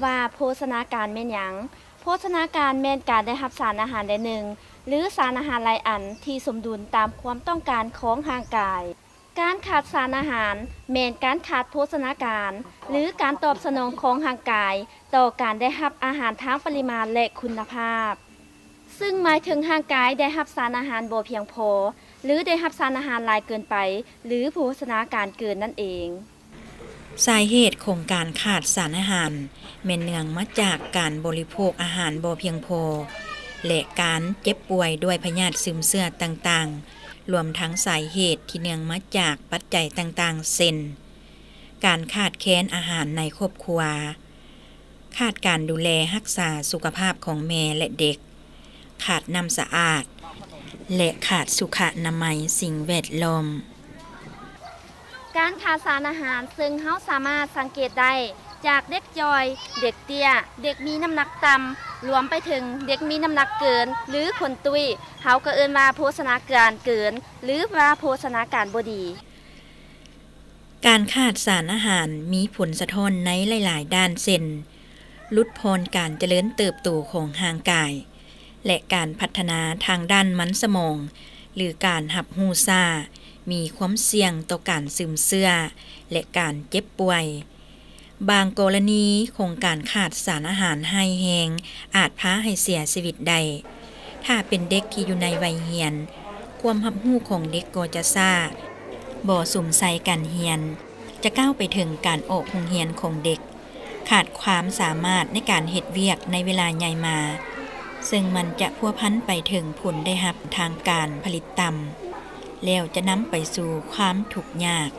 ວ່າໂພຊະນາການແມ່ນຫຍັງ? ໂພຊະນາການແມ່ນການໄດ້ຮັບສານອາຫານໃດໜຶ່ງ ຫຼື ສານອາຫານຫຼາຍອັນທີ່ສົມດຸນຕາມຄວາມຕ້ອງການຂອງຮ່າງກາຍ. ການຂາດສານອາຫານແມ່ນການຂາດໂພຊະນາການ ຫຼື ການຕອບສະໜອງຂອງຮ່າງກາຍຕໍ່ການໄດ້ຮັບອາຫານທາງປະລິມານ ແລະ ຄຸນນະພາບ, ຊຶ່ງໝາຍເຖິງຮ່າງກາຍໄດ້ຮັບສານອາຫານບໍ່ພຽງພໍ ຫຼື ໄດ້ຮັບສານອາຫານຫຼາຍເກີນໄປ ຫຼື ໂພຊະນາການເກີນນັ້ນເອງ. ສາເຫດຂອງການຂາດສານອາຫານແມ່ນເນື່ອງມາຈາກການບໍລິໂພກອາຫານບໍ່ພຽງພໍ ແລະ ການເຈັບປ່ວຍດ້ວຍພະຍາດຊືມເຊື້ອຕ່າງໆ, ລວມທັງສາເຫດທີ່ເນື່ອງມາຈາກປັດໄຈຕ່າງໆ ເຊັ່ນ ການຂາດແຄນອາຫານໃນຄອບຄົວ, ຂາດການດູແລຮັກສາສຸຂະພາບຂອງແມ່ ແລະ ເດັກ, ຂາດນ້ຳສະອາດ ແລະ ຂາດສຸຂະອະນາໄມສິ່ງແວດລ້ອມ. ການຂາດສານອາຫານເຊິ່ງເຮົາສາມາດສັງເກດໄດ້ຈາກເດັກຈ່ອຍ, ເດັກເຕ້ຍ, ເດັກມີນ້ຳໜັກຕ່ຳ, ລວມໄປເຖິງເດັກມີນ້ຳໜັກເກີນ ຫຼື ຄົນຕຸ້ຍ, ເຮົາກໍເອີ້ນວ່າໂພຊະນາການເກີນ ຫຼື ວ່າໂພຊະນາການບໍ່ດີ. ການຂາດສານອາຫານມີຜົນສະທ້ອນໃນຫຼາຍໆດ້ານ ເຊັ່ນ ຫຼຸດຜ່ອນການຈະເລີນເຕີບໂຕຂອງຮ່າງກາຍ ແລະ ການພັດທະນາທາງດ້ານມັນສະໝອງ ຫຼື ການຮັບຮູ້ຊ້າ, ມີຄວາມສ່ຽງຕໍ່ການຊືມເຊື້ອ ແລະ ການເຈັບປ່ວຍ. ບາງກໍລະນີຂອງການຂາດສານອາຫານຮ້າຍແຮງອາດພາໃຫ້ເສຍຊີວິດໄດ້. ຖ້າເປັນເດັກທີ່ຢູ່ໃນໄວຮຽນ, ຄວາມຮັບຮູ້ຂອງເດັກກໍຈະຊ້າ, ບໍ່ສຸມໃສ່ການຮຽນ, ຈະກ້າວໄປເຖິງການອອກໂຮງຮຽນຂອງເດັກ, ຂາດຄວາມສາມາດໃນການເຮັດວຽກໃນເວລາໃຫຍ່ມາ, ເຊິ່ງມັນຈະພົວພັນໄປເຖິງຜົນໄດ້ຮັບທາງການຜະລິດຕ່ຳ, ແລ້ວຈະນຳໄປສູ່ຄວາມທຸກຍາກ.